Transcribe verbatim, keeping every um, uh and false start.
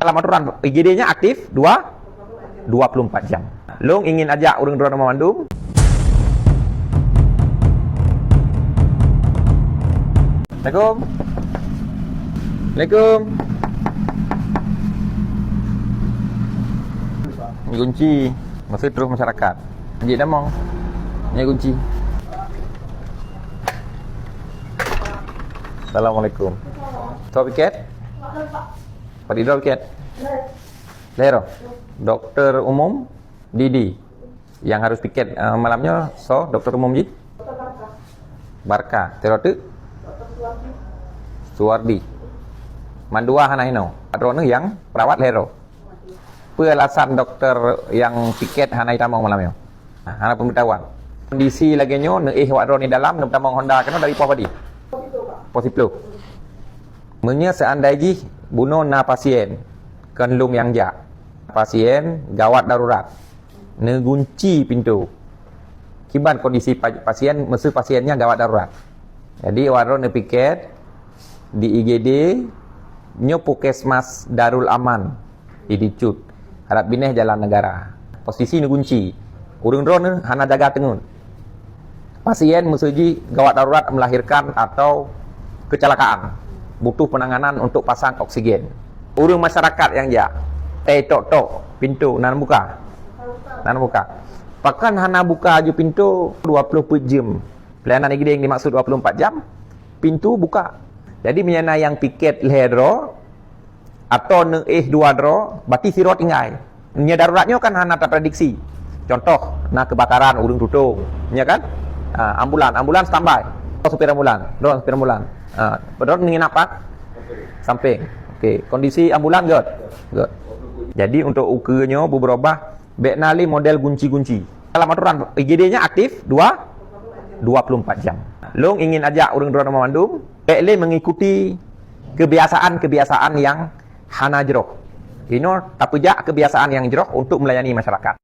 Dalam aturan, I G D-nya aktif dua, dua puluh empat jam. Lôn ingin ajak ureuëng droeneuh mandum. Assalamualaikum. Assalamualaikum. Kunci. Masih terus masyarakat. Jik damong. Ni kunci. Assalamualaikum. Soe piket? Pak Didol piket? Lero. Doktor umum Didi. Yang harus piket, eh, malam nyoe soe doktor umum jih? Barka. Tiro teuk? Suwardi. Mandua hana inoe. Droeneuh nyang perawat lero. Peue alasan doktor nyang piket hana jitamong malam nyoe? Hana pemberitahuan. Kondisi lagée nyoe neuéh awak droeneuh dalam, neutamong honda keunoe dari poh padum? Poh siplôh. Meunyoe seandai jih bunoe na pasien kon lôn nyang jak, pasien gawat darurat, neugunci pintoe. Kiban kondisi pa-, pasien, meuseu pasien nyan gawat darurat. Jadi, awak droeneuh piket di I G D, nyoe Puskesmas Darul Aman. Di Dicut, harab binéh Jalan Negara. Posisi neugunci. Ureuëng droeneuh hana jaga teungeut. Pasien meuseu jih gawat darurat melahirkan atau kecelakaan. Butuh penanganan untuk pasang oksigen. Ureuëng masyarakat nyang jak, teutok-tok pintoe, na buka. Na buka. Pakon hana buka aju pintoe dua puluh empat jam. Pelayanan I G D yang dimaksud dua puluh empat jam, pintoe buka. Jadi, meunyoe na nyang piket lhée droe, atau neuéh dua droe, berarti sidroe tinggai. Nyoe darurat nyoe kan hana taprediksi. Contoh, na kebakaran, ureuëng tutong, ya kan? Ha, ambulan, ambulan standby. Droe supir ambulan, droe supir ambulan. Ha, padahai nginap pat samping. Okey, kondisi ambulan göt. Göt. Jadi, untuk ukeue nyoe beubeurubah, bék na lé model gunci-gunci. Dalam aturan, I G D-nya aktif dua, dua puluh empat jam. Lôn ingin ajak ureuëng droeneuh mandum, bék lé mengikuti kebiasaan-kebiasaan yang hana jroh. Inoe tapeujak kebiasaan yang jroh untuk melayani masyarakat.